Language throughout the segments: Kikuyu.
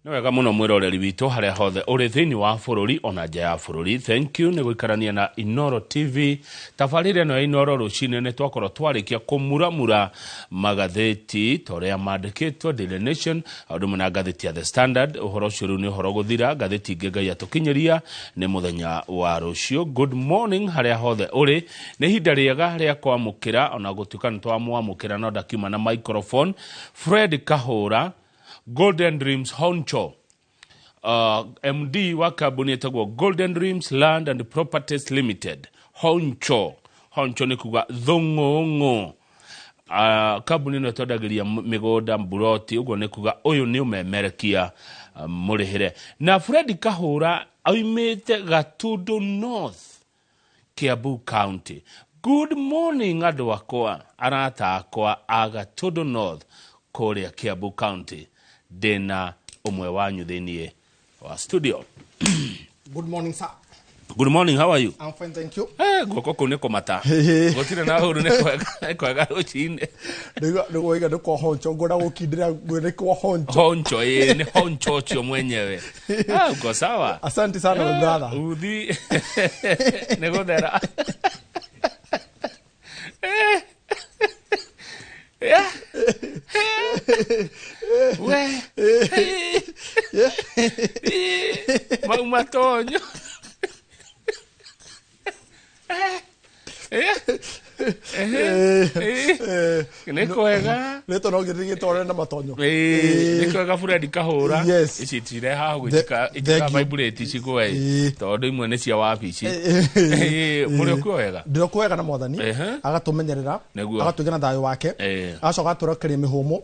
Nĩ wega mũno mwĩroreri witũ harĩa hothe ũrĩ thĩinĩ wa bũrũri ona nja ya bũrũri. Thank you nĩ gũikarania na Inooro TV. Tabarĩra ĩno ya Inooro rũcinĩ nĩ twakorwo twarĩkia kũmuramura magathĩti ta ũrĩa mandĩkĩtwo Daily Nation o ũndũ ũmwe na ngathĩti ya The Standard. Ũhoro ũcio rĩu nĩ ũhoro gũthira, ngathĩti ingĩ Ngai atũkinyĩria nĩ mũthenya wa rũciũ. Good morning harĩa hothe ũrĩ. Nĩ ihinda rĩega rĩa kwamũkĩra ona gũtuĩka nĩ twamwamũkĩra no ndakiuma na microphone. Fred Kahũra, Golden Dreams Honcho, MD wa kambuni ĩtagwo Golden Dreams Land and Properties Limited. Honcho, Honcho nĩ kuga thũng'ũng'ũ. Kambuni ĩno ĩtwendagĩria mĩgũnda mburoti, ũguo nĩ kuga ũyũ nĩ ũmemerekia mũrĩhĩre. Na Fred Kahũra oimĩte Gatundu North, Kiambu County. Good morning andũ akwa, arata akwa a Gatundu North kũrĩa Kiambu County. Ndĩna ũmwe wanyu thĩiniĩ wa studio. Good morning, sir. Good morning, how are you? I'm fine, thank you. Guoko kũu nĩ kũmata. Gũtirĩ na ũru, nĩ kwega, nĩ kwega rũcinĩ. Nĩguo nĩ kwa honcho, ngwenda gũkindĩra nĩ kwa honcho. Honcho, ĩĩ, nĩ honcho ũcio mwenyewe. Ah, uko sawa? Asante sana, my brother. Uthi nĩ gũthera. Yeah. We. Mau matonyo. Nĩ kwega. Rĩtwa no gĩthiĩ gĩtwarane na matonyo. Ĩĩ, nĩ kwega Fred Kahũra. Yes. Ici itirehaga Thank itika you. vibrate cigwe tondũ imwe nĩ cia wabici. Ĩĩ. Ĩĩ, mũrĩ okuo wega? Ndĩrokuo wega na Mwathani. Agatũmenyerera. Nĩguo. Agatũiga na thayũ wake. Agacoka agatũrekeria mĩhũmũ,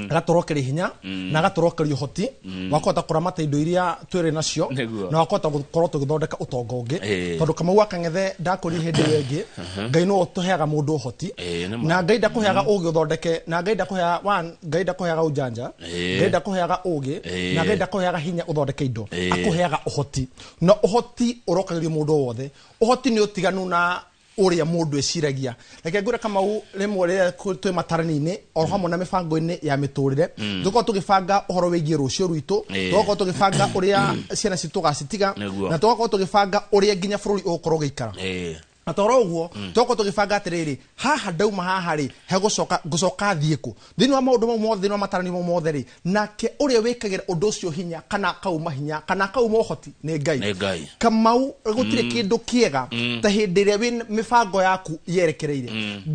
agatũrokeria hinya na agatũrokeria ũhoti wa kũhota kũramata indo iria twĩrĩ nacio na wa kũhota gũkorwo tũgĩthondeka ũtonga ũngĩ. Tondũ Kamau wa Kang'ethe ndakũria hĩndĩ ĩyo ĩngĩ, Ngai nĩwe ũtũheaga mũndũ ũhoti. Ĩĩ, nĩ ma. Na Ngai ndakũheaga ũgĩ ũthondeke, na Ngai ndakũheaga one, Ngai ndakũheaga ũjanja, Ngai ndakũheaga ũgĩ, na Ngai ndakũheaga hinya ũthondeke indo. Akũheaga ũhoti, na ũhoti ũrokagĩrio mũndũ o wothe. Ũhoti nĩ ũtiganu na ũrĩa mũndũ eciragia. Reke ngwĩre Kamau, rĩmwe rĩrĩa twĩ matarani-inĩ o hamwe na mĩbango-inĩ ya mĩtũrĩre, tũkoragwo tũgĩbanga ũhoro wĩgiĩ rũciũ rwitũ, tũgakorwo tũgĩbanga ũrĩa ciana citũ tũgacitiga, na tũgakorwo tũgĩbanga ũrĩa nginya bũrũri ũgũkorwo ũgĩikara. Na toro ũguo tũgakorwo tũgĩbanga atĩrĩrĩ, haha ndauma haha rĩ, hegũcoka ngũcoka thiĩ kũ thĩinĩ wa maũndũ mau mothe, thĩinĩ wa matarani mau mothe rĩ, nake ũrĩa wĩkagĩra ũndũ ũcio hinya kana akauma hinya kana akauma ũhoti nĩ Ngai. Nĩ Ngai. Kamau, gũtirĩ kĩndũ kĩega ta hĩndĩ ĩrĩa wĩ mĩbango yaku yerekereire.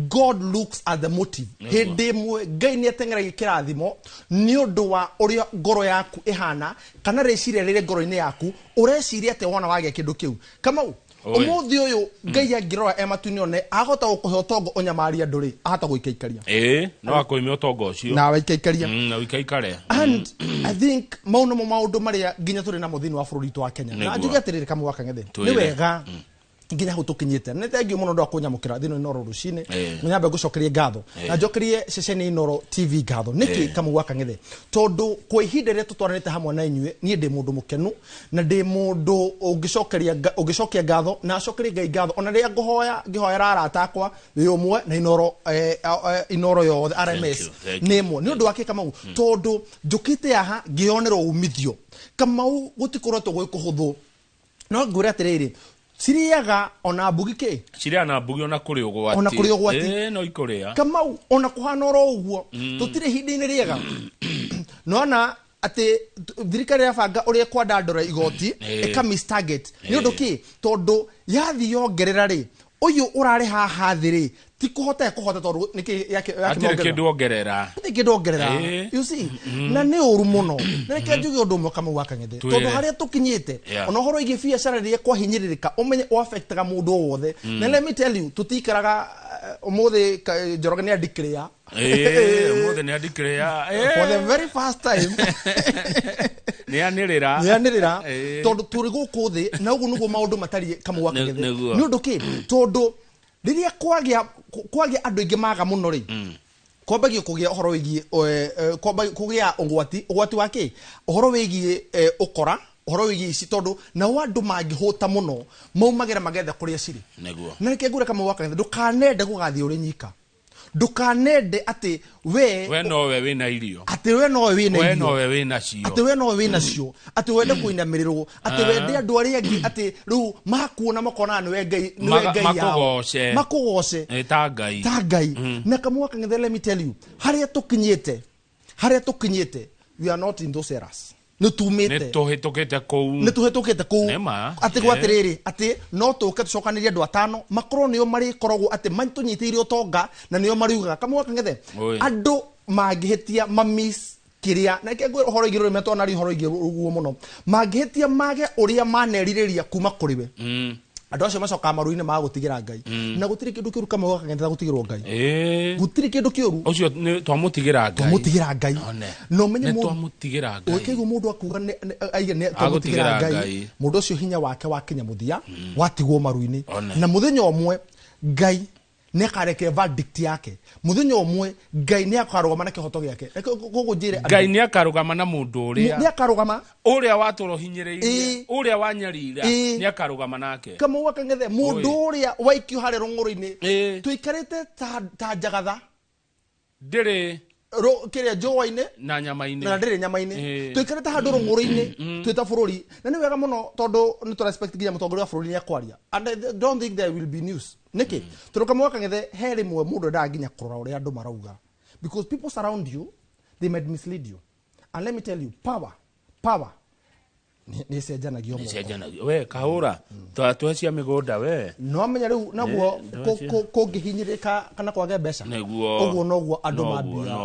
God looks at the motive. Hĩndĩ ĩmwe Ngai nĩ ateng'eragia kĩrathimo nĩ ũndũ wa ũrĩa ngoro yaku ĩhana kana rĩciria rĩrĩ ngoro-inĩ yaku, ũreciria atĩa wona wagĩa kĩndũ kĩu. Kamau, ũmũthĩ ũyũ Ngai angĩrora e matu-inĩ one ahota gũkũhe ũtongo ũnyamarie andũ rĩ, ahota gũikaikaria. Ĩĩ, no akũime ũtonga ũcio. Nawe ikaikaria. Na ũikaikare. And I think mau nĩmo maũndũ marĩa nginya tũrĩ namo thĩinĩ wa bũrũri witũ wa Kenya. Na njuge atĩrĩrĩ Kamau wa Kang'ethe, nĩ Twĩre. wega nginya hau tũkinyĩte. Nĩ thengiũ mũno ndwa kũnyamũkĩra thĩinĩ wa Inooro rũcinĩ. Nyambe ngũcokerie ngatho na njokerie ceceni ya Inooro TV ngatho. Nĩkĩ Kamau wa Kang'ethe? Tondũ kwa ihinda rĩrĩa tũtwaranĩte hamwe na inyuĩ, niĩ ndĩ mũndũ mũkenu na ndĩ mũndũ ũngĩcokia ngatho na acokerie Ngai ngatho ona rĩrĩa ngũhoya ngĩhoera arata akwa wĩ ũmwe na Inooro, Inooro yothe RMS Thank you, thank you. nĩ ĩmwe. Nĩ ũndũ wa kĩ Kamau? Tondũ njũkĩte haha ngĩyonera umithio. Kamau, gũtikoretwo gwĩ kũhũthũ, no ngwĩre atĩrĩrĩ, cirĩaga ona mbugi kĩ? Cirĩaga na mbugi ona kũrĩ ũgwati. Ona kũrĩ ũgwati. Ĩĩ, no ikũrĩa. Kamau, ona kũhana oro ũguo, tũtirĩ ihinda-inĩ rĩega. Nona atĩ thirikari ĩrabanga ũrĩa ĩkwandandũra igoti, ĩka miss target. Nĩ ũndũ kĩ? Tondũ yathiĩ yongerera rĩ, ũyũ ũrarĩ haha thĩ rĩ, ti kũhota ekũhota, tondũ nĩkĩ Hatirĩ yakĩmongerera? kĩndũ ongerera. Hatirĩ kĩndũ ongerera. You see, na nĩ ũru mũno. Na reke njuge ũndũ ũmwe Kamau wa Kang'ethe, Twĩre. tondũ harĩa tũkinyĩte, ona ũhoro wĩgiĩ biacara rĩrĩa kwahinyĩrĩrĩka, ũmenye ũaffectaga mũndũ o wothe. Na let me tell you, tũtikaraga, ũmũthĩ Njoroge nĩ andeclare. Ĩĩ, ũmũthĩ nĩ andeclare. For the very first time. Nĩ anĩrĩra. Nĩ anĩrĩra. Tondũ tũrĩ gũkũ thĩ na ũguo nĩguo maũndũ matariĩ Kamau wa Kang'ethe. Nĩ ũndũ kĩ? Tondũ rĩrĩa kwagĩa andũ aingĩ maga mũno rĩ, kwambagio kũgĩa ũhoro wĩgiĩ, kwambagio kũgĩa ũgwati, ũgwati wa kĩ? Ũhoro wĩgiĩ, ũkora, ũhoro wĩgiĩ ici, tondũ nao andũ mangĩhũta mũno maumagĩra magetha kũrĩa cirĩ. Na reke ngwĩre Kamau wa Kang'ethe, ndũkanende gũgathiĩ ũrĩ nyika. Ndũkanende atĩ we We nowe wĩna irio. Atĩ we nowe wĩna We irio. Nowe wĩna cio. Atĩ we nowe wĩna cio, atĩ wende kũinamĩrĩrwo, atĩ wende andũ arĩa angĩ atĩ rĩu makuona makonaga nĩwe Ngai, nĩwe Ngai yao. Makũgoce. Makũgoce. Ta Ngai. Ta Ngai. Na Kamau Kang'ethe, let me tell you, harĩa tũkinyĩte, we are not in those eras. Nĩ Nĩ tumĩte. Tũhĩtũkĩte kũu. Nĩ tũhĩtũkĩte kũu. Nĩ ma. Atĩ gwatĩrĩrĩ, atĩ no tũke tũcokanĩrie andũ atano makorwo nĩo marĩkoragwo atĩ matũnyitĩire ũtonga na nĩo mariugaga. Kamau Kang'ethe, Oi. Andũ mangĩhĩtia mamis kĩrĩa na reke ngwĩre ũhoro igĩrĩ ũrĩa twanari ũhoro igĩrĩ ũguo mũno, mangĩhĩtia mage ũrĩa manerirĩria kuma kũrĩ we, andũ acio macokaga maru-inĩ maga gũtigĩra Ngai, na gũtirĩ kĩndũ kĩũru, Kamau Kang'ethe, ta gũtigĩrwo Ngai. Gũtirĩ kĩndũ kĩũru. Ũcio nĩ twamũtigĩra Ngai. Twamũtigĩra Ngai. One. Na ũmenye Nĩ mũndũ twamũtigĩra Ngai. Ũkĩigua mũndũ akuga aige nĩ twamũtigĩra Agũtigĩra Ngai, Ngai. mũndũ ũcio hinya wake wakinya mũthia, watigwo maru-inĩ. One. Na mũthenya ũmwe Ngai nĩ akareke verdict yake, mũthenya ũmwe Ngai nĩ akarũgama na kĩhoto gĩake. Reke gũkũ njĩre andũ- Ngai nĩ akarũgama na mũndũ ũrĩa Nĩ akarũgama. Ũrĩa watũra ũhinyĩrĩirie, ũrĩa wanyarira, nĩ akarũgama nake. Kamau wa Kang'ethe, mũndũ ũrĩa waikio harĩa rũng'ũrũ-inĩ, tũikarĩte ta njagatha ndĩrĩ kĩrĩa njũa-inĩ na nyama-inĩ. Na ndĩrĩ nyama-inĩ. Tũikarĩte handũ rũng'ũrũ-inĩ twĩ ta bũrũri, na nĩ wega mũno tondũ nĩ tũ respect nginya mũtongoria wa bũrũri nĩ akwaria, and I don't think there will be news. Nĩkĩ? Tondũ Kamau wa Kang'ethe, he rĩmwe mũndũ endaga nginya kũrora ũrĩa andũ marauga, because people surround you, they might mislead you. And let me tell you, power nĩ ĩcenjanagio moko. Cenjanagia. We kahũra tũhe cia mĩgũnda we. No menya rĩu naguo kũngĩhinyĩrĩka kana kwage mbeca, Nĩguo. Ũguo noguo andũ mambia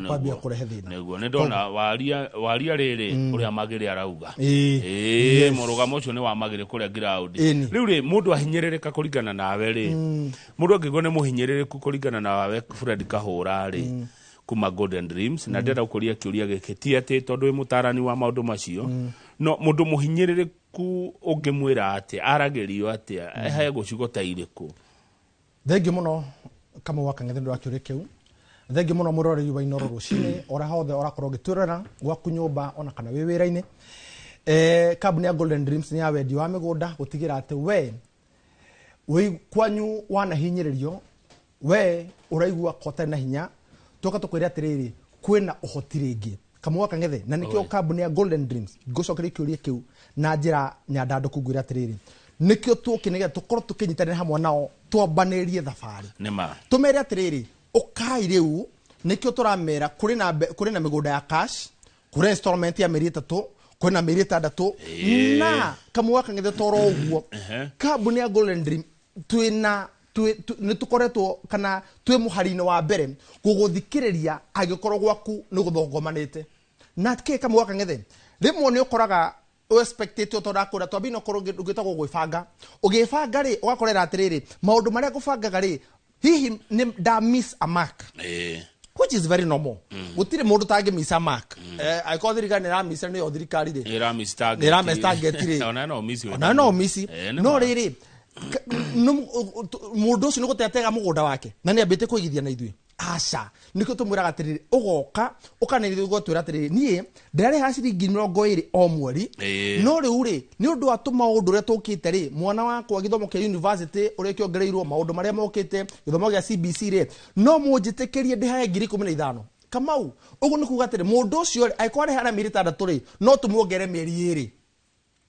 kwambia kũrehe thĩna. Nĩguo nĩ ndona waria rĩrĩ ũrĩa Magĩrĩ arauga. Mũrũgamo ũcio nĩ wa Magĩrĩ kũrĩa ground. Rĩu rĩ, mũndũ ahinyĩrĩrĩka kũringana nawe rĩ, mũndũ angĩigua nĩ mũhinyĩrĩrĩku kũringana nawe, Fred Kahũra rĩ, kuma Golden Dreams, na ndĩrenda gũkũria kĩũria gĩkĩ, ti atĩ tondũ wĩ mũtarani wa maũndũ macio, no mũndũ mũhinyĩrĩrĩku ũngĩmwĩra atĩa, aragĩrio atĩa, heagwo ciugo ta irĩkũ? Thengiũ mũno, Kamau wa Kang'ethe, nĩ wa kĩũria kĩu. Thengiũ mũno, mũroreri wa Inoro rũcinĩ, ũrĩa hothe ũrakorwo ũgĩtwĩrorera gwaku nyũmba ona kana wĩ wĩra-inĩ. Kambuni ya Golden Dreams nĩ ya wendia wa mĩgũnda, gũtigĩra atĩ we wĩ kwanyu wanahinyĩrĩrio, we ũraigua ko ũtarĩ na hinya, tũka tũkwĩre atĩrĩrĩ, kwĩna ũhoti rĩngĩ, Kamau wa Kang'ethe, na nĩkĩo kambuni ya Golden Dreams, ngũcokeria kĩũria kĩu na njĩra nyandandũku, ngwĩre atĩrĩrĩ, nĩkĩo tũkĩ nĩgetha tũkorwo tũkĩnyitanĩra hamwe nao, twambanĩrie thabarĩ. Nĩ ma. Tũmere atĩrĩrĩ, ũkai rĩu, nĩkĩo tũramera kũrĩ na mĩgũnda ya cash, kũrĩ installment ya mĩeri 3, kwĩna mĩeri 6. Na Kamau wa Kang'ethe, toro ũguo, kambuni ya Golden Dream twĩna nĩ tũkoretwo kana twĩ mũhari-inĩ wa mbere gũgũthikĩrĩria angĩkorwo gwaku nĩ gũthongomanĩte na kĩ. Kamau wa Kang'ethe, rĩmwe nĩ ũkoraga expectĩte tondũ ndakwĩra twambie no korwo ũngĩtagwo gwĩbanga, ũgĩbanga rĩ, ũgakorera atĩrĩrĩ, maũndũ marĩa ngũbangaga rĩ, hihi nĩ nda miss a mark, which is very normal. Gũtirĩ mũndũ tangĩ miss a mark. Angĩkorwo thirikari nĩ ĩramissa, nĩyo thirikari rĩ Nĩ ĩramiss target. Nĩ ĩramiss target rĩ. Ona no miss. Ona no miss. Nĩ No ma. rĩrĩ, mũndũ ũcio nĩ gũteatega mũgũnda wake na nĩ ambĩte kũigithia na ithuĩ, aca. Nĩkĩo tũmwĩraga atĩrĩrĩ, ũgoka ũkanĩrĩria ũgatwĩra atĩrĩrĩ, niĩ ndĩrarĩha ciringi 20 o mweri. No rĩu rĩ, nĩ ũndũ wa tũmaũndũ ũrĩa tũkĩte rĩ, mwana wakwa gĩthomo kĩa university ũrĩa kĩongereirwo, maũndũ marĩa mokĩte, gĩthomo gĩa CBC rĩ, no mũnjĩtĩkĩrie ndĩhae 15,000. Kamau, ũguo nĩ kuga atĩrĩ, mũndũ ũcio rĩ, angĩkorwo arĩhaga na mĩeri 6 rĩ, no tũmuongerere mĩeri 2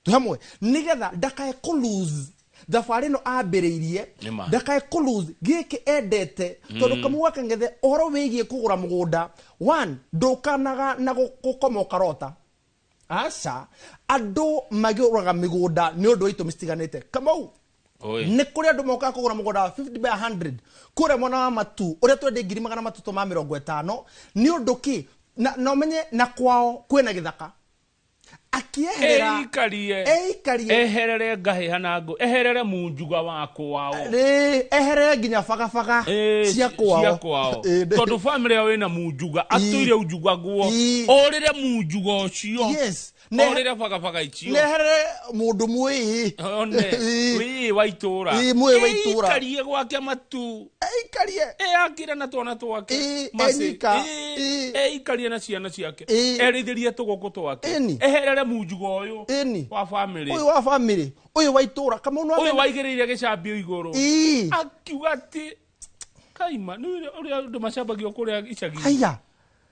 twĩ hamwe, nĩgetha ndakae kũ lose thabarĩ ĩno ambĩrĩirie. Nĩma. Ndakae kũ lose gĩkĩ endete, tondũ Kamau wa Kang'ethe, ũhoro wĩgiĩ kũgũra mũgũnda one ndũkanaga na gũkoma ũkarota. Aca, andũ magĩũraga mĩgũnda nĩ ũndũ wa itũmi citiganĩte, Kamau. Oi. Nĩ kũrĩ andũ mokaga kũgũra mũgũnda wa 50 by 100 kũrĩa mwena wa Matu, ũrĩa twendie 350,000, nĩ ũndũ kĩ? Na ũmenye na kwao kwĩna gĩthaka, akĩeherera Eikarie. Eikarie. Eherere ngahĩha na ngũ, eherere munjuga wa kwao. Rĩ eherere nginya bagabaga cia kwao. Cia kwao. Tondũ family yao ĩna munjuga, atũire unjuga guo. Ũrĩre munjuga ũcio. Ũrĩre bagabaga icio. Neherere mũndũ mwĩĩ. One. Wĩĩ wa itũra. Mwĩĩ wa itũra. Eikarie gwake Matu. Eikarie. Eyakire na twana twake. Macĩ. Enyika. Eikarie na ciana ciake. Erĩithĩrie tũgũkũ twake. Eherere munjuga ũyũ wa family. Ũyũ wa family, ũyũ wa itũra, Kamau no ũyũ waigĩrĩire gĩcambio igũrũ, akiuga atĩ Kaima nĩ ũrĩa andũ macambagio kũrĩa icagi. Haya,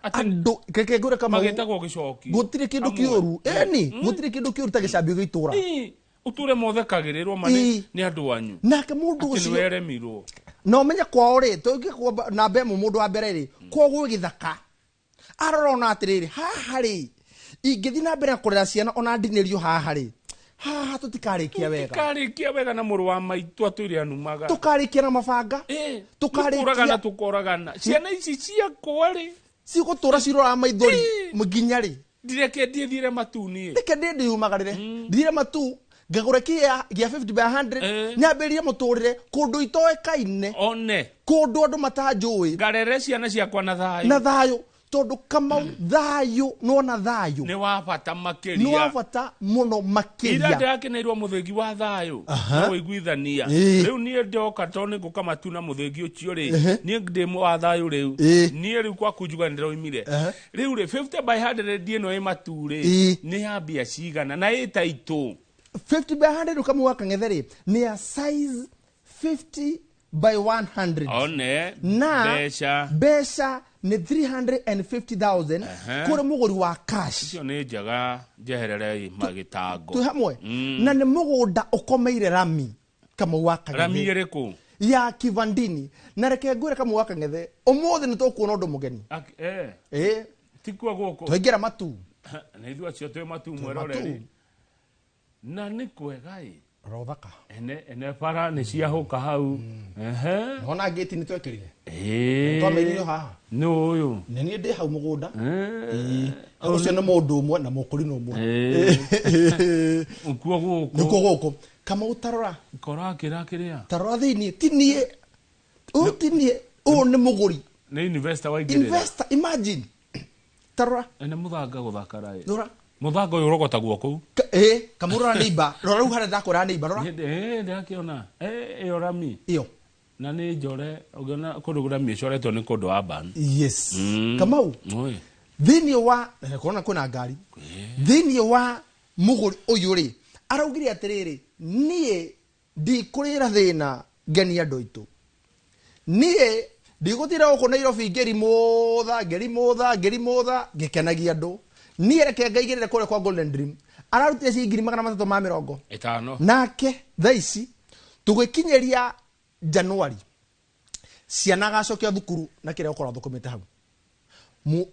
Atĩ andũ reke ngwĩre Kamau, magĩtagwo gĩcoki. Gũtirĩ kĩndũ Amwe. kĩũru, ĩni gũtirĩ kĩndũ kĩũru ta gĩcambio gĩa itũra. Ĩĩ, ũtũre mothekagĩrĩrwo ma nĩ nĩ andũ anyu. Nake mũndũ Atĩ nĩ ũcio weremirwo. Na ũmenye kwao rĩ, tũngĩ namba ĩmwe, mũndũ wa mbere rĩ, kwao gwĩ gĩthaka, arora ona atĩrĩrĩ, haha rĩ, ingĩthiĩ na mbere na kũrera ciana ona ndinĩrio haha rĩ, haha tũtikarĩkia wega. Tũtikarĩkia wega na mũrũ wa maitũ atũire anumaga. Tũkarĩkia na mabanga. Ĩĩ, Tũkarĩkia- tũkoragana tũkoragana ciana ici ciakwa rĩ, Cigũtũra ciroraga maithori nginya rĩ? Ndireke ndiĩthiĩre matu-inĩ. Reke ndĩ ndĩyumagarĩre, ndire matu, ngagũre kĩa gĩa 50 by 100, nyambĩrĩrie mũtũrĩre kũndũ itoĩkaine, one kũndũ andũ matanjũĩ, ngarere ciana ciakwa na thayũ. Na thayũ, tondũ Kamau, thayũ nona thayũ nĩ wa bata nĩ wa makĩria. Bata mũno Ira makĩria. ndĩrakeneirwo mũthĩgi wa thayũ na ũiguithania. Rĩu niĩ ndoka, tondũ nĩ ngũka matu na mũthĩgi ũcio rĩ, niĩ ndĩ wa thayũ rĩu. Niĩ rĩu kwaku njuga nĩ ndĩroimire. Rĩu rĩ, 50 by 100 ĩno ĩ matu rĩ, nĩ ya mbia cigana na ĩ taitũ? 50 by 100, Kamau wa Kang'ethe rĩ, nĩ ya size 50 by 100 one na mbeca mbeca nĩ 350,000 kũrĩ mũgũri wa cash. Icio nĩ njega, njeherere magĩtango. Twĩ hamwe na nĩ mũgũnda ũkomeire rami, Kamau wa rami Kang'ethe. Ĩrĩkũ? Ya Kivandini. Na reke ngwĩre, Kamau wa Kang'ethe, ũmũthĩ nĩ tũkuona ũndũ mũgeni. Ĩ. Tikuo gũkũ? Twaingĩra matu. Na ithuĩ acio twĩ matu matu. Mweroreri na nĩ kwega ĩ. Rothaka. Ene bara nĩ ciahũka hau. Ehe. Nona ngĩti nĩ twekĩrire. Ĩĩ. Twamĩirio haha. Nĩ ũyũ? Nĩ niĩ ndĩ hau mũgũnda. Ĩĩ. Ũcio nĩ mũndũ ũmwe na mũkũrinũ ũmwe. Kuo gũkũ? Nĩkuo gũkũ, Kamau, tarora. Korakĩra kĩrĩa? Tarora thĩiniĩ, ti niĩ ũyũ, ti niĩ ũyũ, nĩ mũgũri. Nĩ investor waingĩrĩra. Investor, imagine, tarora. Ene mũthanga gũthakara ĩ. Rora. Mũthanga ũyũ ũrogotagwo kũu. Ĩ Kamau, rora neighbor, rora rĩu harĩa ndakwĩra neighbor, rora. Ĩ, ndĩrakĩona. Ĩ, ĩyo rami. Ĩyo. Na nĩ njore ũngĩona kũndũ rami ĩcoretwo nĩ kũndũ urban. Yes, Kamau. Oi. Thĩiniĩ wa kuona kwĩna ngari thĩiniĩ wa mũgũri ũyũ rĩ, araugire atĩrĩrĩ, niĩ ndikũrĩra thĩna ngenia andũ aitũ, niĩ ndigũtira gũkũ Nairobi ngĩrimũtha ngĩrimũtha ngĩrimũtha ngĩkenagia andũ, niĩ reke ngaigĩrĩre kũrĩa kwa Golden Dream. Ararutire ciringi 350,000 5. Nake thaa ici tũgĩkinyĩria Januari, ciana agacokia thukuru na kĩrĩa gũkorwo thũkũmĩte hau.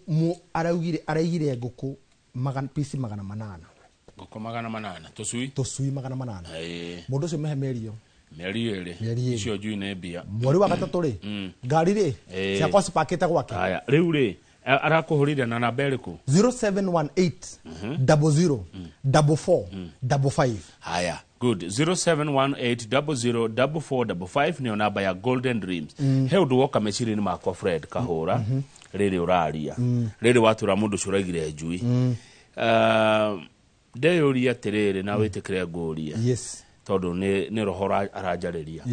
Mu araugire araigire ngũkũ magana pici 800. Ngũkũ 800 tũcui. Tũcui 800. Mũndũ ũcio mehe mĩeri ĩyo. Mĩeri 2. Mĩeri 2. Icio njui nĩ mbia. Mweri wa gatatũ rĩ, ngari rĩ, ciakwa cipakĩte gwake. Haya, rĩu rĩ, arakũhũrire na namba ĩrĩkũ? 0718 00 44 55. Haya, good, 0718004455 nĩyo namba ya Golden Dreams. He ũndũ woka meciria-inĩ makwa, Fred Kahũra, rĩrĩ ũraria, rĩrĩ watũra mũndũ ũcio ũraigire njui. Ndeyũria atĩrĩrĩ, na wĩtĩkĩre ngũrie, tondũ nĩ roho aranjarĩria.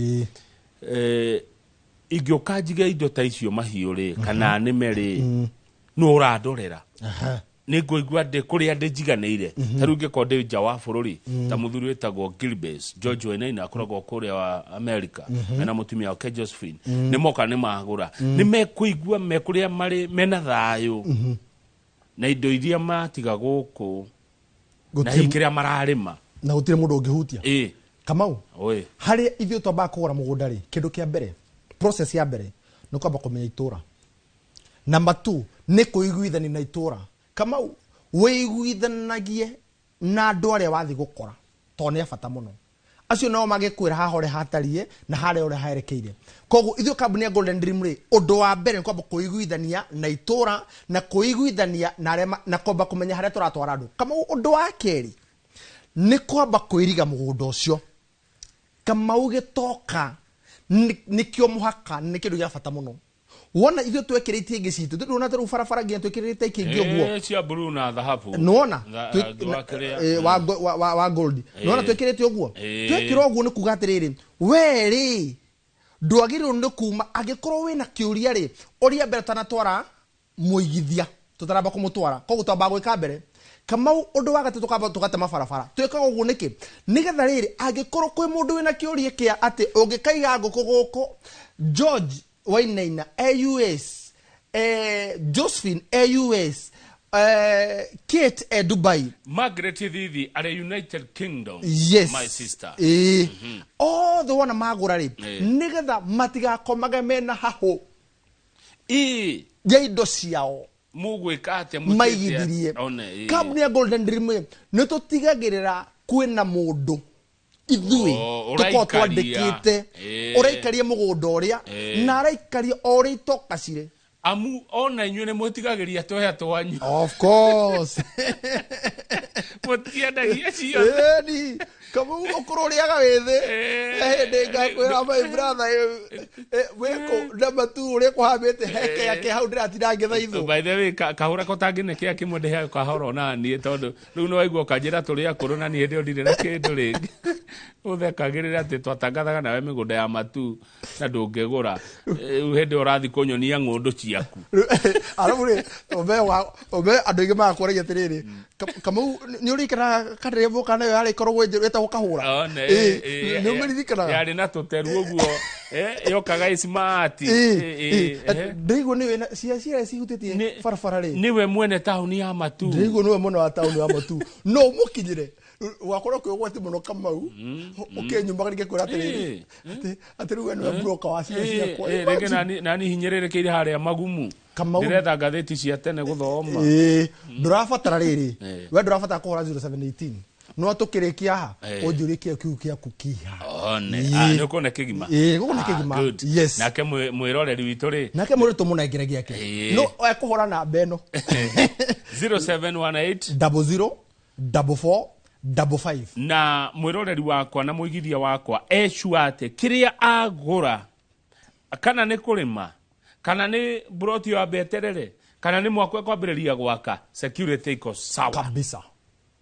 Ingĩũka njige indo ta icio, mahiũ rĩ, kana nĩme rĩ, nũ ũrandorera? Nĩ ngũigua ndĩ kũrĩa ndĩ njiganĩire. Ta rĩu ingĩkorwo ndĩ nja wa bũrũri, ta mũthuri wĩtagwo Gilbes George Wainaina akoragwo kũrĩa wa America mena mũtumia wake Josephine, nĩ moka nĩ magũra, nĩ mekũigua me kũrĩa marĩ mena thayũ na indo iria matiga gũkũ na hihi kĩrĩa mararĩma. Na gũtirĩ mũndũ ũngĩhutia. Kamau, Oi. Harĩa ithuĩ twambaga kũgũra mũgũnda rĩ, kĩndũ kĩa mbere, process ya mbere nĩ kwamba kũmenya itũra. Namba 2 nĩ kũiguithania na itũra. Kamau, wĩiguithanagie na andũ arĩa wathiĩ gũkora, tondũ nĩ a bata mũno. Acio nao magĩkwĩra haha ũrĩa hatariĩ na harĩa ũrĩa herekeire. Koguo ithuĩ kambuni ya Golden Dream rĩ, ũndũ wa mbere nĩ kwamba kũiguithania na itũra na kũiguithania na arĩa na kwamba kũmenya harĩa tũratwara andũ. Kamau, ũndũ wa kerĩ nĩ kwamba kwĩriga mũgũnda ũcio. Kamau, gĩtoka nĩkĩo mũhaka, nĩ kĩndũ gĩa bata mũno. Wona ithuĩ twekĩrĩte ingĩ citũ, ndũrona ta rĩu barabara nginya twĩkĩrĩte ikĩngĩ ũguo? Cia blue na thahabu. Nĩwona? Rangi wa kĩrĩa. Wa gold, nĩwona twĩkĩrĩte ũguo? Twekĩra ũguo nĩ kuga atĩrĩrĩ, we rĩ, ndwagĩrĩirwo nĩ kuma angĩkorwo wĩna kĩũria rĩ, ũria mbere ũtanatwara mũigithia, tũtaramba kũmũtwara. Koguo twambaga gwĩka mbere. Kamau, ũndũ wa gatatũ, tukamba tũgatema barabara. Twĩkaga ũguo nĩkĩ? Nĩgetha rĩrĩ, angĩkorwo kwĩ mũndũ wĩna kĩũria kĩa atĩ ũngĩkaiga ngũkũ gũkũ, George Wainaina e US, Josephine e US, Kate e Dubai. Margaret Thithi arĩ United Kingdom. Yes. My sister. Ĩĩ, othe wona magũra rĩ, nĩgetha matigakomage mena hahũ ya indo ciao. Mũgwĩka atĩa mwĩkĩte Maigithirie. atĩa? One, ĩĩ. Kambuni ya Golden Dream ĩ, nĩ tũtigagĩrĩra kwĩna mũndũ ithuĩ Oh, tũkorwo ũraikaria. twandĩkĩte ũraikaria mũgũnda ũrĩa na araikaria o ũrĩa itoka cirĩ. Amu ona inyuĩ nĩ mũtigagĩria twea twanyu. Of course. Mũtiendagia ciothe. Ĩni kamau ũkũrũ ũrĩaga wĩthĩ. Hĩndĩ ngakwĩra, my brother, wĩkũ na matu ũrĩa kũhambĩte heke yake hau ndĩratinda ngĩthaithwo. By the way, kahũra ko tangĩnekea kĩmwe ndĩheaga kahora ona niĩ, tondũ rĩu nĩ waigua ũkanjĩra tũrĩ akũrũ na niĩ hĩndĩ ĩyo ndirĩ na kĩndũ rĩngĩ. Ũthekagĩrĩra atĩ twatangathaga nawe mĩgũnda ya matu na ndũngĩgũra. Rĩu hĩndĩ ĩyo ũrathiĩ kũnyonia ng'ũndũ ciaku. Arabu rĩ, ũme andũ aingĩ magakwaragia atĩrĩrĩ, Kamau, nĩ ũririkanaga kanderebu kana ĩyo yarĩ ĩkoragwo njerũ ĩtagwo kahũra? One, Ĩĩ, nĩ ũmĩririkanaga? Yarĩ na tũteru ũguo, yokaga ĩ smart. Ndĩraigua nĩwe cia ciarĩa cihutĩtie barabara rĩ. Nĩwe mwene taũni ya Matu. Ndĩraigua nĩwe mwene wa taũni ya Matu. No ũmũkinyĩre wakorwo kwĩ ũgwati mũno Kamau, ũkĩnyumaga ningĩ kwĩra atĩrĩrĩ, atĩ rĩu we nĩwe broker wa cia ciakwa. Rĩngĩ nani hinyĩrĩrĩkĩire harĩa magumu. Kamau. Ndĩretha ngathĩti cia tene gũthoma. Ĩĩ, ndũrabatara rĩrĩ, we ndũrabatara kũhũra 0718, no tũkĩrĩkia haha ũnjũrie kĩo kiu gĩaku kiha. One, Ĩĩ. nĩ ũkuona kĩgima. Ĩĩ, gũkũ nĩ kĩgima. Good. Yes. Nake mwĩroreri witũ rĩ, nake mũrĩ tũmũnengere gĩake. No ekũhũra namba ĩno: 0718 00 44 55. Na mwĩroreri wakwa na mũigithia wakwa ecua atĩ kĩrĩa agũra, kana nĩ kũrĩma, kana nĩ mburoti ya mbeterere, kana nĩ mwako ekwambĩrĩria gwaka, security iko sawa. Kabisa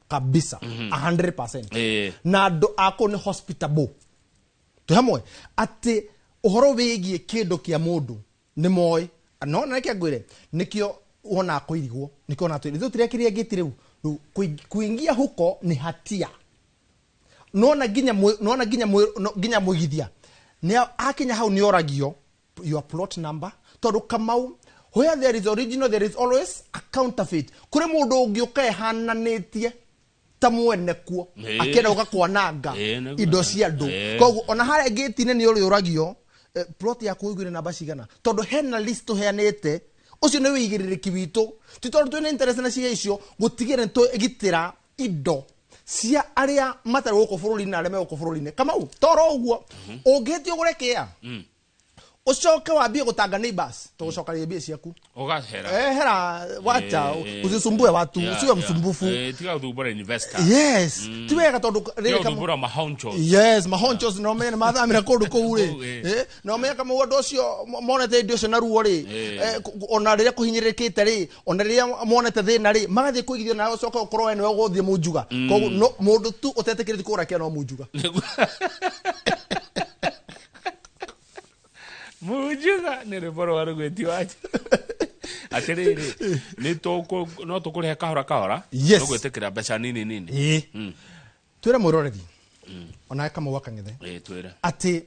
kabisa, 100%. Na andũ a kũu nĩ hospitable, twĩ hamwe atĩ ũhoro wĩgiĩ kĩndũ kĩa mũndũ nĩ moĩ. No na reke ngwĩre, nĩkĩo wonaga kũirigwo, nĩkĩo wonaga twĩ ithuĩ tũrekĩria ngĩti rĩu. Rĩu kuingia huko ni hatia. Nona nginya nona nginya nginya mũigithia nĩ akinya hau nĩ oragio your plot number, tondũ Kamau, where there is original there is always a counterfeit. Kũrĩ mũndũ ũngĩ ũka ĩhananĩtie ta mwene kuo akĩenda gũka kwananga Nĩguo. indo cia andũ. Koguo ona harĩa ngĩti-inĩ nĩ ũrĩ ũragio, plot yaku ũiguire namba cigana, tondũ hena list tũheanĩte. Ũcio nĩ wĩigĩrĩrĩki witũ, ti tondũ twĩna interest na cia icio, gũtigĩrĩra nĩ twĩgitĩra indo cia arĩa matarĩ gũkũ bũrũri-inĩ na arĩa me gũkũ bũrũri-inĩ. Kamau, toro ũguo ũngĩhĩtia ũgũre kĩa ũcoke wambie gũtanga neighbors, tũgũcokaria mbia ciaku. Ũgahera. Hera, wacha usisumbue watu, usiwe msumbufu. Tiga gũthumbũra investor. Yes, ti wega tondũ Tiga rĩrĩ gũthumbũra mahonchos. Yes, mahonchos no mene mathamĩra kũndũ kũu rĩ. Kũu, No menya kama andũ acio monete indo icio na ruo rĩ, ona rĩrĩa kũhinyĩrĩrĩkĩte rĩ, ona rĩrĩa monete thĩna rĩ, magathiĩ kũigithio na ũcoke ũkorwo we nĩwe ũgũthiĩ mũnjuga. Koguo no mũndũ tu ũtetĩkĩrĩtie kũgũra kĩa no mũnjuga. Munjuga nĩ rwĩmbo rwa rũgwĩti wacho. Atĩrĩrĩ, nĩ tũkũ no tũkũrĩhe kahora kahora. Yes. Tũgwĩtĩkĩra mbeca nini nini. Ĩĩ, twĩre mwĩroreri onawe Kamau wa Kang'ethe Ĩĩ, twĩre. atĩ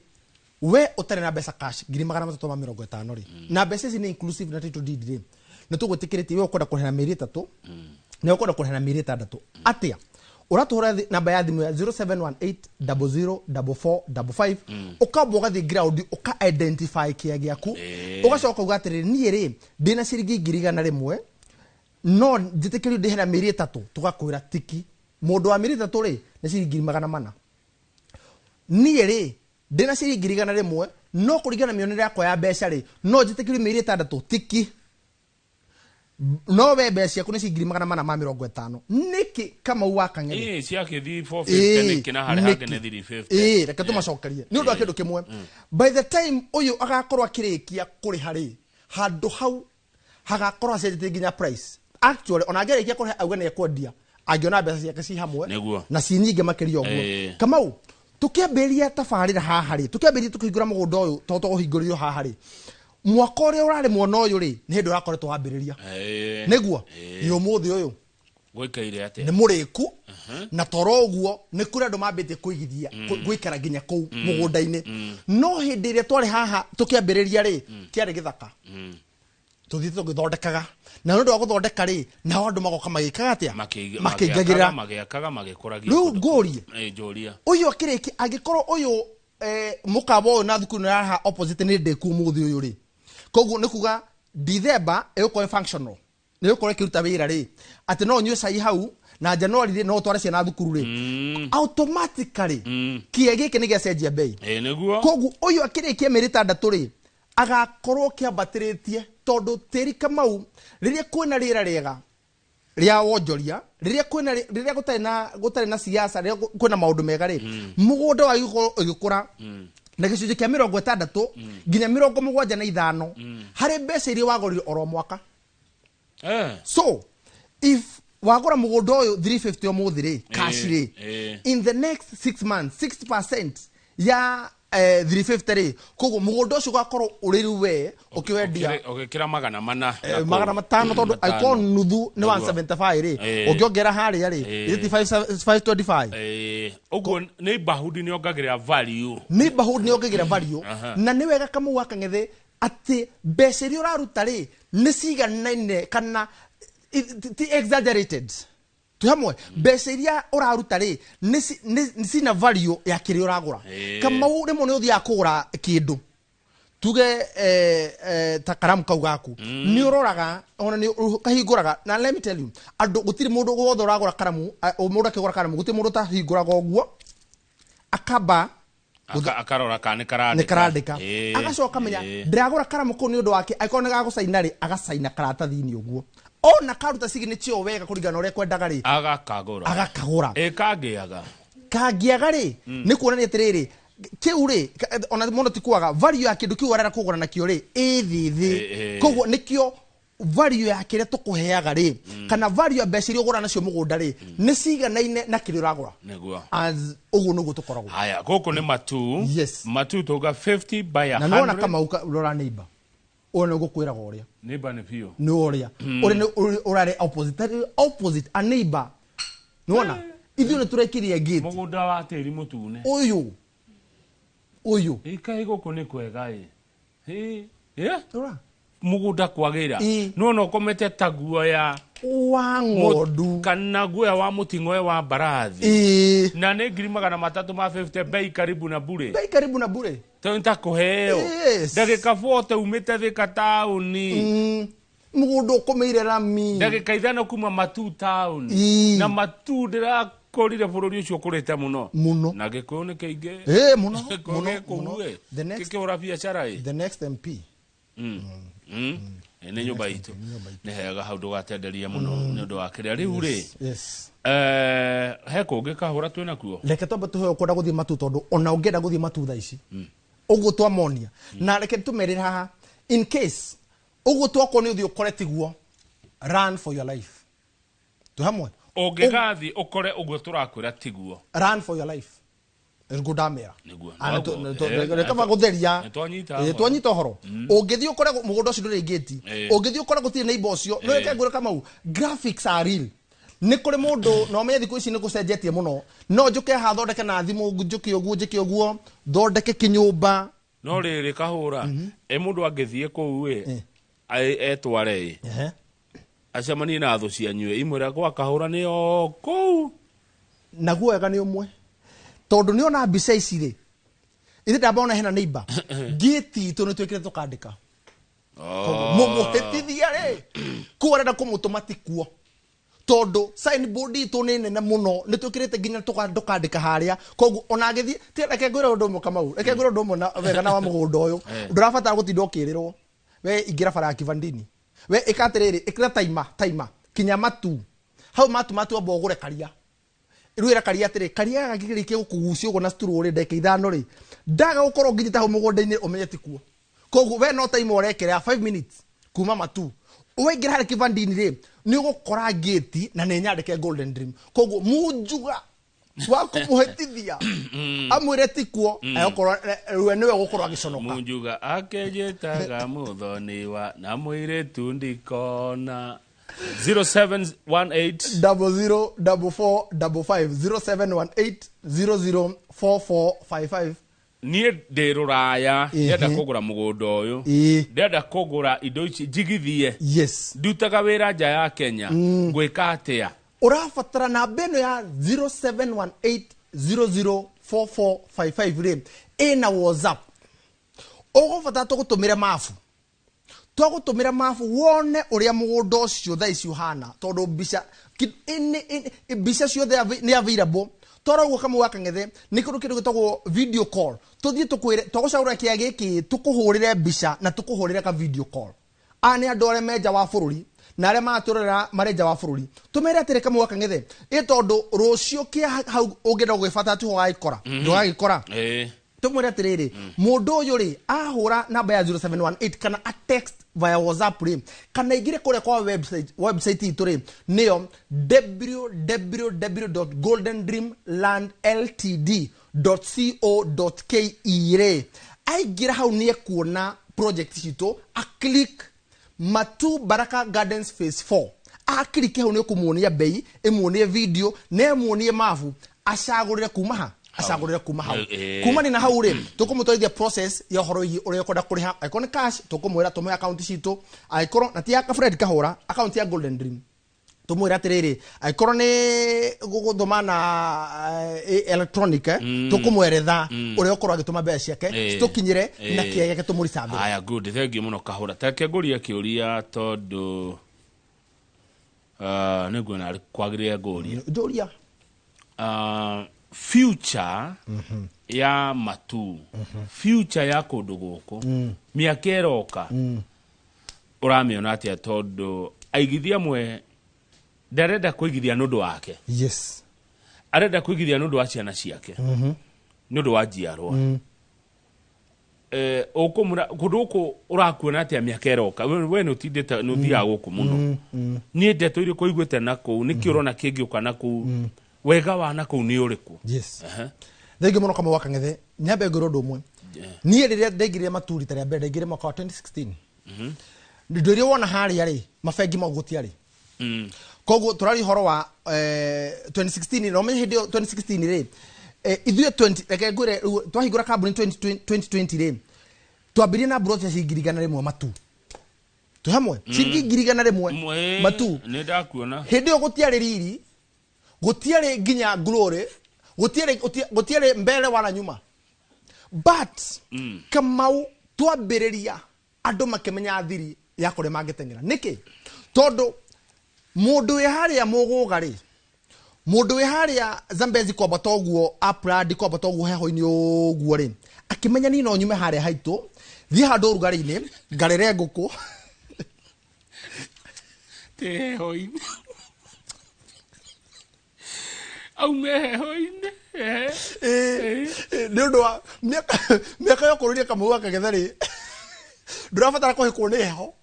we ũtarĩ na mbeca cash 350,000 rĩ, na mbeca ici nĩ inclusive na title deed rĩ, nĩ tũgwĩtĩkĩrĩtie we ũkwenda kũrĩha na mĩeri 3 na ũkwenda kũrĩha na mĩeri 6 atĩa, ũratũhũra namba ya thimũ ya 0718004455, ũkamba ũgathiĩ ground ũka identify kĩa gĩaku, ũgacoka uga atĩrĩrĩ, niĩ rĩ ndĩna ciringi 100,000, no njĩtĩkĩrio ndĩhe na mĩeri 3. Tũgakwĩra tiki mũndũ wa mĩeri 3 rĩ nĩ ciringi 400,000. Niĩ rĩ ndĩna ciringi 100,000, no kũringana na mĩonere yakwa ya mbeca rĩ, no njĩtĩkĩrio mĩeri 6, tiki. No we mbeca ciaku nĩ ciringi 450,000 nĩkĩ, Kamau wa Kang'ethe? Ĩĩ, ciakĩthiĩ 450 nĩkĩ na harĩa hangĩ nĩ 350? Ĩĩ, reke tũmacokerie nĩ ũndũ wa kĩndũ kĩmwe. By the time ũyũ agakorwo akĩrĩkia kũrĩha rĩ, handũ hau hagakorwo acenjetie nginya price. Actually, ona angĩrĩkia kũrĩha auge nĩ ekwendia, angĩona mbeca ciake ci hamwe na ci nyingĩ makĩria ũguo. Kamau, tũkĩambĩrĩria tabarĩra haha rĩ, tũkĩambĩrĩria tũkĩhingũra mũgũnda ũyũ, tondũ tũkũhingũrĩrio haha rĩ, mwaka ũrĩa ũrarĩ mwena ũyũ rĩ, nĩ hĩndĩ ũrakoretwo wambĩrĩria. Nĩguo nĩ ũmũthĩ ũyũ Gũikaire atĩa? Nĩ mũrĩku. Na toro ũguo nĩ kũrĩ andũ mambĩtie kũigithia gũikara nginya kũu mũgũnda-inĩ. No hĩndĩ ĩrĩa twarĩ haha tũkĩambĩrĩria rĩ, kĩarĩ gĩthaka, tũthiĩte tũgĩthondekaga, na nĩ ũndũ wa gũthondeka rĩ, nao andũ magoka magĩkaga atĩa? Makĩingagĩrĩra. Magĩakaga, magĩkũragia. Rĩu ngũrie, Njũria. Ũyũ akĩrĩkia, angĩkorwo ũyũ mũkawa ũyũ na thukuru ĩno ya haha opposite nĩ ndĩku ũmũthĩ ũyũ rĩ, koguo nĩ kuga December ĩgũkorwo ĩ functional, nĩ ĩgũkorwo ĩkĩruta wĩra rĩ, atĩ no ũnyue cai hau, na January rĩ, no ũtware ciana thukuru rĩ, automatically kĩe gĩkĩ nĩ gĩacenjia bei. Ĩ nĩguo. Koguo ũyũ akĩrĩkia mĩeri 6 rĩ, agakorwo kĩambatĩrĩtie, tondũ tĩri, Kamau, rĩrĩa kwĩna rĩera rĩega rĩa wonjoria, rĩrĩa kwĩna rĩrĩa gũtarĩ na siasa, rĩrĩa kwĩna maũndũ mega rĩ, mũgũnda wa gũkorwo ũgĩkũra na gĩcunjĩ kĩa 60 nginya 75 harĩ mbeca iria wagũrire oro mwaka. So if wagũra mũgũnda ũyũ 350 ũmũthĩ rĩ, cash rĩ, in the next 6 months 60% ya 350 rĩ, koguo mũgũnda ũcio ũgakorwo ũrĩ rĩu we ũkĩwendia Ũgĩkĩra 400 na kũu. 500, tondũ 500. angĩkorwo nuthu nĩ 175 rĩ, ũngĩongerera harĩa rĩ, is it 525? Ũguo neighborhood nĩ ongagĩrĩra value. Neighborhood nĩ yongagĩrĩra value. Na nĩ wega, Kamau wa Kang'ethe, atĩ mbeca iria ũraruta rĩ, nĩ ciganaine kana ti exaggerated. Twĩ hamwe? Mbeca iria ũraruta rĩ, nĩ cina value ya kĩrĩa ũragũra. Kamau, rĩmwe nĩ ũthiaga kũgũra kĩndũ, tuge ta karamu kau gaku, nĩ ũroraga ona nĩ kahingũraga. Na let me tell you, andũ, gũtirĩ mũndũ wothe ũragũra karamu, mũndũ akĩgũra karamu, gũtirĩ mũndũ ũtahingũraga ũguo akamba Akarora kana nĩ karandĩka. Nĩ karandĩka. Agacoka menya ndĩragũra karamu kũu nĩ ũndũ wake. Angĩkorwo nĩ gagũcaina rĩ, agacaina karatathi-inĩ ũguo, ona karuta signature ĩyo wega kũringana na ũrĩa kwendaga rĩ, agakagũra. Agakagũra. Ĩ kangĩaga? Kangĩaga rĩ, nĩ kuonania atĩrĩrĩ, kĩu rĩ, ona mũno ti kwaga value ya kĩndũ kĩu arenda kũgũra nakĩo rĩ, ĩ thĩ thĩ. Koguo nĩkĩo value ya kĩrĩa tũkũheaga rĩ, kana value ya mbeca iria ũgũra nacio mũgũnda rĩ, nĩ ciganaine na kĩrĩa ũragũra. As ũguo nĩguo tũkoragwo. Haya, gũkũ nĩ Matu. Yes. Matu tũga 50 by Na nĩwona 100. Kamau, rora neighbor ũyũ, nĩ gũkwĩraga ũrĩa Neighbor nĩ biũ. Nĩ ũrĩa ũrĩa nĩ ũrarĩ opposite, tarĩ opposite a neighbor. Nĩwona ithuĩ nĩ tũrekirie gate. Mũgũnda wa tĩri mũtune. Ũyũ. Ĩkaĩ gũkũ nĩ kwega ĩ. Ĩ, ĩ? Rora. Mũgũnda kwagĩra. Nĩwona ũkomete ta guoya wa ng'ondu. Kana guoya wa mũting'oe wa mbarathi. Na nĩ 350,000, bei karibu na bure. Bei karibu na bure. Tondũ ta kũheo. Ndagĩka 40 umĩte Thĩka taũni. Mũgũnda ũkomeire rami. Ndagĩka 5 kuma Matu taũni. Na Matu ndĩrakorire bũrũri ũcio ũkũrĩte mũno. Mũno. Na Gĩkũyũ nĩ kĩingĩ. Ĩ mũno. Gĩkũyũ Mũno, gĩkũu mũno. ĩ. The next Gĩkĩhũra biacara ĩ. The next MP. Ĩ, nĩ nyũmba itũ, nĩ hega hau, ndũgatenderie mũno nĩ ũndũ wa kĩrĩa rĩu rĩ. He kũngĩ kahũra twĩna kuo? Reke twambe tũheo kwenda gũthiĩ Matu, tondũ ona ũngĩenda gũthiĩ Matu thaa ici ũguo twamonia, na reke tũmerĩre haha, in case ũguo twakorwo nĩ ũthiĩ ũkore tiguo, run for your life. Twĩ hamwe? Ũngĩgathiĩ ũkore ũguo tũrakwĩra tiguo, run for your life, nĩguo ndamera. Nĩguo. Ah, Noguo. reke gũtheria. Nĩtwanyita Eh, ũhoro. Twanyita ũhoro. Ũngĩthiĩ ũkore mũgũnda ũcio ndũrĩ ngĩti, ũngĩthiĩ ũkore gũtirĩ neighbor ũcio, no reke ngwĩre, Kamau, graphics are real. Nĩ kũrĩ mũndũ na ũmenye thikũ ici nĩ gũcenjetie mũno. No njũke haha thondeke na thimũ, njũke ũguo, njĩke ũguo, thondeke kĩnyũmba. No rĩrĩ, kahũra ĩ, mũndũ angĩthiĩ kũu ĩ, etware ĩ, acemanie na thũ cianyu ĩ, imwĩre gwa kahũra nĩ o kũu. Naguo wega nĩ ũmwe, tondũ nĩ ona mbica ici rĩ, ithe ndambona hena neighbor, ngĩti itũ nĩ twĩkĩre tũkandĩka mũmũhĩtithia rĩ, kũu arenda kũmũtũma ti kuo, tondũ signboard itũ nĩ nene mũno, nĩ twĩkĩrĩte nginya tũkandĩka harĩa. Koguo ona agĩthiĩ ti, reke ngwĩre ũndũ ũmwe, Kamau, reke ngwĩre ũndũ ũmwe na wega na wa mũgũnda ũyũ, ndũrabatara gũtinda ũkĩrĩrwo. We ingĩra bara ya Kivandini, we ĩka atĩrĩrĩ, ĩkĩra taima taima kinya Matu hau. Matu amba ũgũre karia. Rĩu ĩra karia atĩrĩ, karia gakĩrĩkia gũkũgucia ũguo na sturu rĩ, ndagĩka 5 rĩ, ndaga gũkorwo nginyĩte hau mũgũnda-inĩ, ũmenye ti kuo. Koguo we no taima ũrekera 5 minutes kuma Matu, waingĩra harĩ Kivandini rĩ, nĩ ũgũkora ngĩti na nĩ nyandĩke Golden Dream. Koguo munjuga wa kũmũhĩtithia amwĩre ti kuo, agũkorwo we nĩwe ũgũkorwo agĩconoka. Munjuga akenjĩtaga mũthoniwa na mũirĩtu ndikona. 0718 00 44 55 0718 00 4455. Niĩ ndĩ rũraya, ndĩrenda kũgũra mũgũnda ũyũ, ndĩrenda kũgũra indo ici njigithie, ndutaga wĩra nja ya Kenya, ngwĩka atĩa? Ũrabatara namba ĩno ya 0718 004455 rĩ, ĩna WhatsApp. Ũgũbatara tũgũtũmĩre mabu, twagũtũmĩra mabu wone ũrĩa mũgũnda ũcio thaa ici ũhana, tondũ mbica mbica ciothe nĩ available. Twara ũguo Kamau wa Kang'ethe, nĩ kũndũ kĩndũ gĩtagwo video call. Tũthiĩ tũkwĩre twagũcagũra kĩa gĩkĩ, tũkũhũrĩre mbica na tũkũhũrĩre ka video call. Aya nĩ andũ arĩa me nja wa bũrũri na arĩa maratũrorera marĩ nja wa bũrũri. Tũmere atĩrĩ, Kamau wa Kang'ethe, ĩ tondũ rũciũ kĩa hau ũngĩenda gũgĩbata tiho ũgagĩkora, ndũgagĩkora. Tumwĩre atĩrĩrĩ, mũndũ ũyũ rĩ, ahũra namba ya 0718 kana a text via WhatsApp rĩ, kana ingĩre kũrĩa kwa website itũ rĩ, nĩyo www.goldendreamlandltd.co.ke rĩ, aingĩra hau nĩ ekuona project citũ, a click Matu Baraka Gardens Phase 4. Akiriki hau nĩ ũkũmuonia bei, ĩmuonie video na ĩmuonie mabu, acagũrĩre kuma ha, acagũrĩre kuma hau. Kuma na hau rĩ, tũkũmũtwarithia process ya ũhoro wĩgiĩ ũrĩa ũkwenda kũrĩha. Angĩkorwo nĩ cash, tũkũmwĩra tũmũhe account citũ, angĩkorwo na ti ya Fred Kahũra, account ya Golden Dream. Tũmwĩre atĩrĩrĩ, angĩkorwo nĩ gũgũthoma na electronic, tũkũmweretha ũrĩa ũkorwo agĩtũma mbeca ciake citũkinyĩre na kĩaya gĩake tũmũricambĩre. Aya, good, thank you mũno Kahũra. Take ngũrie kĩũria tondũ nĩ nguona kwagĩrĩire ngũrie. Njũria. Future ya Matu, future ya kũndũ gũkũ mĩaka ĩroka, ũramĩona atĩa? Tondũ aigithia amwe ndarenda kũigithia nĩ ũndũ wake, arenda kũigithia nĩ ũndũ wa ciana ciake, nĩ ũndũ wa njiarwa. Ũkũmũra kũndũ gũkũ ũrakuona atĩa mĩaka ĩroka? We nĩ ũtindĩte, nĩ ũthiaga gũkũ mũno. Niĩ ndeto irĩkũ ũiguĩte na kũu? Nĩkĩ ũrona kĩngĩũka na kũu? Wega wa na kũu nĩ ũrĩkũ? Thengiũ mũno Kamau wa Kang'ethe. Nyambe ngwĩre ũndũ ũmwe. Niĩ rĩrĩa ndaingĩrire Matu rita rĩa mbere, ndaingĩrire mwaka wa 2016. Indo iria wona harĩa rĩ, mabengi mau gũtiarĩ. Koguo tũraria ũhoro wa 2016, na ũmenye hĩndĩ ĩyo 2016 rĩ, ithuĩ 20, reke ngwĩre rĩu, twahingũra kambuni 2020 rĩ, twambirie na mburoti ya ciringi 100 Matu. Twĩ hamwe? Ciringi 100,000 Matu. Nĩ ndakuona. Hĩndĩ ĩyo gũtiarĩ riri, gũtiarĩ nginya glory, gũtiarĩ mbere wala nyuma. But Kamau, twambĩrĩria andũ makĩmenya thiri ya kũrĩa mangĩteng'era. Nĩkĩ? Tondũ mũndũ wĩ harĩa Mũgũga rĩ, mũndũ wĩ harĩa Zambezi kwambata ũguo, Upland kwambata ũguo heho-inĩ ũguo rĩ, akĩmenya niĩ no nyume harĩa haitũ, thiĩ handũ ũrugarĩ-inĩ, ngarere ngũkũ. Ti heho-inĩ. Aume heho-inĩ. Nĩ ũndũ wa mĩaka ya ũkũrũ-inĩ Kamau wa Kang'ethe rĩ, ndũrabatara kũhĩkwo nĩ heho.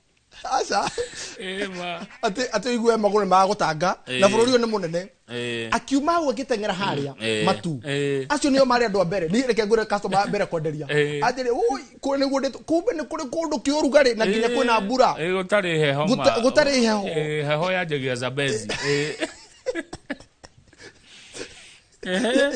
Aca. Ma. Atĩ ũigue magũrũ nĩ magũtanga, na bũrũri ũyũ nĩ mũnene. Akiuma hau agĩteng'era harĩa Matu. Acio nĩo marĩ andũ a mbere. Niĩ reke ngwĩre customer a mbere kwenderia. Atĩrĩ, ui, kũrĩa nĩguo ndĩtũ, kumbe nĩ kũrĩ kũndũ kĩũrugarĩ na nginya kwĩna mbura. Gũtarĩ heho ma. Gũtarĩ heho. Heho yanjagia Zambezi.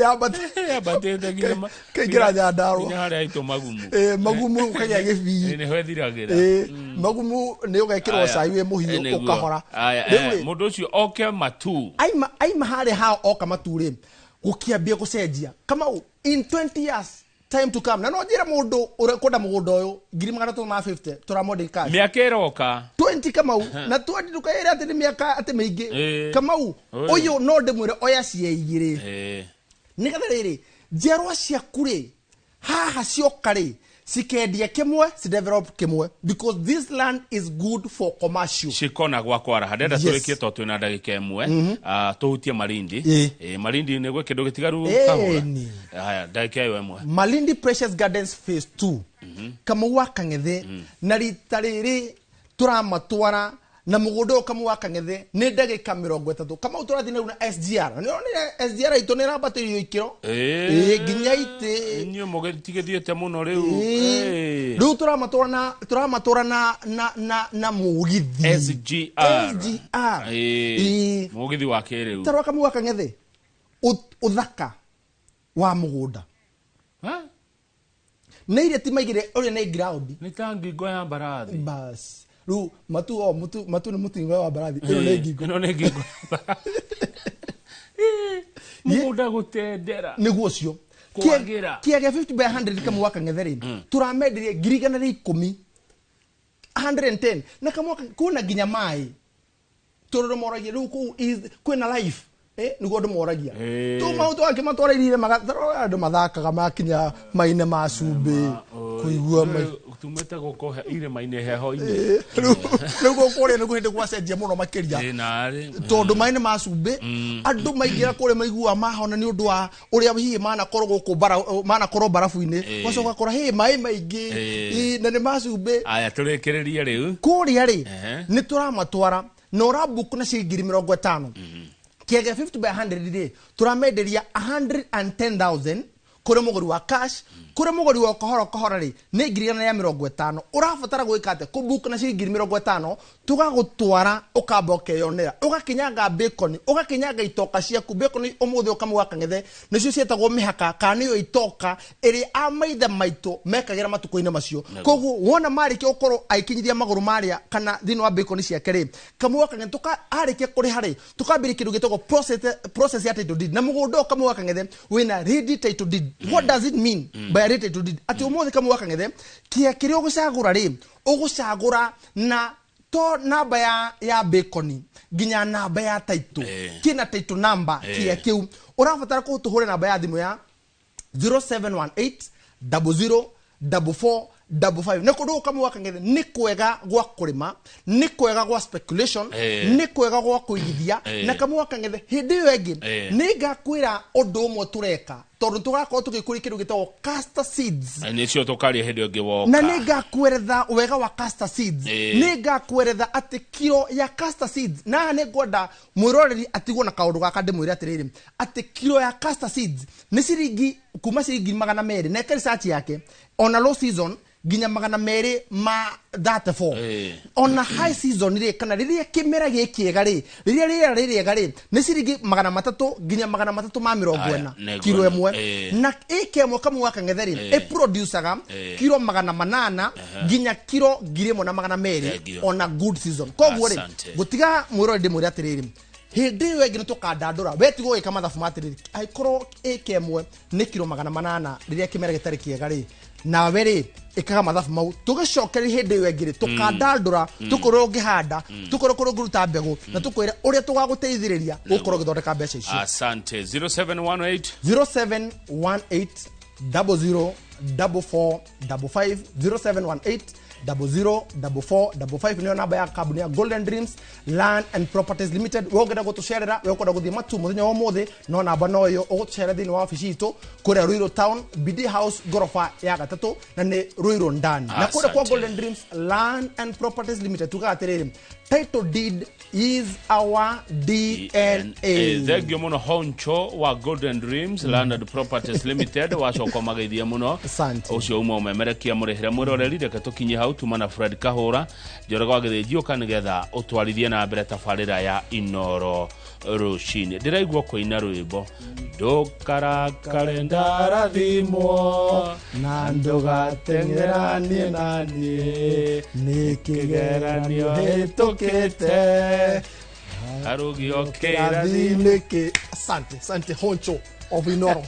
Yambatĩte nginya Kaingĩra Nyandarua. nginya harĩa haitũ Magumu. Magumu ũkagĩa gĩbii. Nĩho ĩthiragĩra. Magumu nĩ ũgekĩrwo Aya. cai wĩ mũhiũ, Nĩguo. ũkahora. Aya, Rĩu rĩ, mũndũ ũcio oke Matu. Aima harĩa hao oka Matu rĩ, gũkĩambia gũcenjia. Kamau, in 20 years time to come, na no njĩre mũndũ ũrĩa ũkwenda mũgũnda ũyũ 350,000 tũramwenderia cash. Mĩaka ĩroka. 20 Kamau, na 20 ndũkaĩre atĩ nĩ mĩaka atĩ mĩingĩ. Kamau, Oi. ũyũ no ndĩmwĩre oya cia igĩrĩ. Nĩgetha rĩrĩ, njiarwa ciaku rĩ, haha cioka rĩ, cikendia kĩmwe, cidevelop kĩmwe, because this land is good for commercial. Cikona gwa kwaraha. Ndĩrenda tũrĩkie tondũ twĩna ndagĩka ĩmwe. Tũhutie Malindi. Malindi nĩ gwĩ kĩndũ gĩtigaru Kahũra. Haya, ndagĩka ĩyo ĩmwe. Malindi Precious Gardens Phase 2. Kamau wa Kang'ethe. Na rita rĩrĩ tũramatwara Na mũgũnda ũyũ Kamau wa Kang'ethe nĩ ndagĩka 30. Kamau tũrathiĩ na rĩu na SGR. Na nĩũronire SGR itũ nĩ ĩrambatĩirio ikĩro. Ĩĩ, nginya itĩ. Inyuĩ mũgĩtigĩthiĩte mũno rĩu. Rĩu tũramatwara na tũramatwara na na na na mũgithi. SGR. SGR. Ĩĩ. Mũgithi wa kĩrĩu. Tarora Kamau wa Kang'ethe ũthaka wa mũgũnda. Ha? Nĩ iria ti maigire ũrĩa nĩ ground. Nĩ ta ngingo ya mbarathi. Bas. Rĩu matu o mutu matu nĩ mũtingo wa mbarathi. Ĩno nĩ ngingo. Ĩno nĩ ngingo ya mbarathi. Mũgũnda gũtendera. Nĩguo ũcio. Kwagĩra. Kĩa gĩa 50 by 100 Kamau wa Kang'ethe rĩ, tũramenderie 110,000. 110. Na Kamau wa Kang'ethe kwĩna nginya maĩ. Tondũ moragia rĩu kũu kwĩna life. Nĩguo andũ moragia. Tũ maũndũ angĩ matwara iria andũ mathakaga makinya maine ma cumbĩ. Kũigua mai. Tumĩte gũkũ irĩma-inĩ heho-inĩ. Rĩu gũkũ kũrĩa nĩguo hĩndĩ gwacenjia mũno makĩria. Narĩ. Tondũ maĩ nĩ ma cumbĩ, andũ maingĩra kũrĩa maiguaga mahona nĩ ũndũ wa ũrĩa hihi manakorwo gũkũ manakorwo barabu-inĩ. Ũgacoka ũgakora hĩ maĩ maingĩ, na nĩ ma cumbĩ. Aya, tũrĩkĩrĩrie rĩu. Kũrĩa rĩ, nĩ tũramatwara na ũrabook na ciringi ngiri mĩrongo ĩtano. Kĩaga 50 by 100 rĩ, tũramenderia 110,000 kũrĩ mũgũri wa cash, kũrĩ mũgũri wa kahora kahora rĩ, nĩ ngiri igana rĩa mĩrongo ĩtano. Ũrabatara gwĩka atĩa? Kũbook na ciringi ngiri mĩrongo ĩtano, tũgagũtwara ũkamba ũkeyonera, ũgakinyanga bacon, ũgakinyanga itoka ciaku. Bacon ũmũthĩ ũkamũ wa Kang'ethe nĩcio ciĩtagwo mĩhaka, kana nĩyo itoka ĩrĩa a maithe maitũ mekagĩra matukũ-inĩ macio. Koguo wona marĩkia gũkorwo agĩkinyithia magũrũ marĩa kana thĩinĩ wa bacon ciake rĩ, Kamau wa Kang'ethe arĩkia kũrĩha rĩ, tukambĩrĩria kĩndũ gĩtagwo process ya title deed. Na mũgũnda ũyũ Kamau wa Kang'ethe wĩna ready title deed. What does it mean by a ready title deed? Atĩ ũmũthĩ Kamau wa Kang'ethe kĩa kĩrĩa ũgũcagũra rĩ, ũgũcagũra na to namba ya bacon nginya namba ya title. Kĩna title number kĩa kĩu. Ũrabatara kũtũhũre namba ya thimũ ya 0718 00 44 55. Nĩ kũndũ Kamau wa Kang'ethe nĩ kwega gwa kũrĩma, nĩ kwega gwa speculation, nĩ kwega gwa kũigithia. Na Kamau wa Kang'ethe hĩndĩ ĩyo ĩngĩ nĩ ngakwĩra ũndũ ũmwe tũreka, tondũ tũgakorwo tũgĩkũria kĩndũ gĩtagwo castor seeds. Nĩcio tũkaria hĩndĩ ĩngĩ woka. Na nĩ ngakweretha wega wa castor seeds. Nĩ ngakweretha atĩ kiro ya castor seeds, na haha nĩ ngwenda mwĩroreri atigwo na kaũndũ gaka ndĩmwĩre atĩrĩrĩ, atĩ kiro ya castor seeds nĩ ciringi kuma ciringi magana merĩ na eke research yake ona low season nginya magana merĩ ma 34. Ona high season rĩ, kana rĩrĩa kĩmera gĩ kĩega rĩ, rĩrĩa rĩera rĩ rĩega rĩ, nĩ ciringi magana matatũ nginya magana matatũ ma mĩrongo Aya, ĩna nĩguo kiro nĩ- ĩmwe. Na ĩka ĩmwe Kamau wa Kang'ethe rĩ, ĩproducaga kiro magana manana nginya kiro ngiri ĩmwe na magana merĩ Thank you. ona good season. Koguo rĩ, Asante. gũtiga mwĩrore ndĩmwĩre atĩrĩrĩ, hĩndĩ ĩyo ĩngĩ nĩ tũkandandũra we tigwo gwĩka mathabu ma atĩrĩrĩ, angĩkorwo ĩka ĩmwe nĩ kiro magana manana rĩrĩa kĩmera gĩtarĩ kĩega rĩ, nawe rĩ ĩkaga mathabu mau, tũgĩcokerie hĩndĩ ĩyo ĩngĩ rĩ, tũkandandũra tũkorwo ũngĩhanda, tũkorwo kũrĩa ũngĩruta mbegũ, na tũkwĩre ũrĩa tũgagũteithĩrĩria gũkorwo ũgĩthondeka mbeca icio. Asante. 0718 0718 00 44 55, 0718 00 44 55 nĩyo namba ya kambuni ya Golden Dreams Land and Properties Limited. We ũngĩenda gũtũcerera, we ũkwenda gũthiĩ matu mũthenya wa ũmũthĩ, no namba no ĩyo ũgũtũcerera thĩinĩ wa obici itũ kũrĩa Ruiru Town, BD House, ngoroba ya gatatũ, na nĩ Ruiru ndani. Na kũrĩa kwa Asante. Golden Dreams Land and Properties Limited tugaga atĩrĩrĩ, title deed is our DNA. Thengio mũno Honcho wa Golden Dreams Land and Properties Limited, wacoka mageithia mũno. Asante. Ũcio uma ũmemerekia mũrĩhĩre mwĩroreri, reke tũkinye hau tuma na Fred Kahũra Njoroge wa Gĩthĩnji ũka nĩgetha ũtwarithie na mbere tabarĩra ya Inoro rũcinĩ. Ndĩraigua kũina rwĩmbo ndũkarakare ndarathimwo na ndũgateng'eranie na niĩ nĩ kĩgeranio hĩtũkĩte karũgio kĩrathi. Kĩrathi-inĩ kĩ. Asante, asante Honcho of Inoro.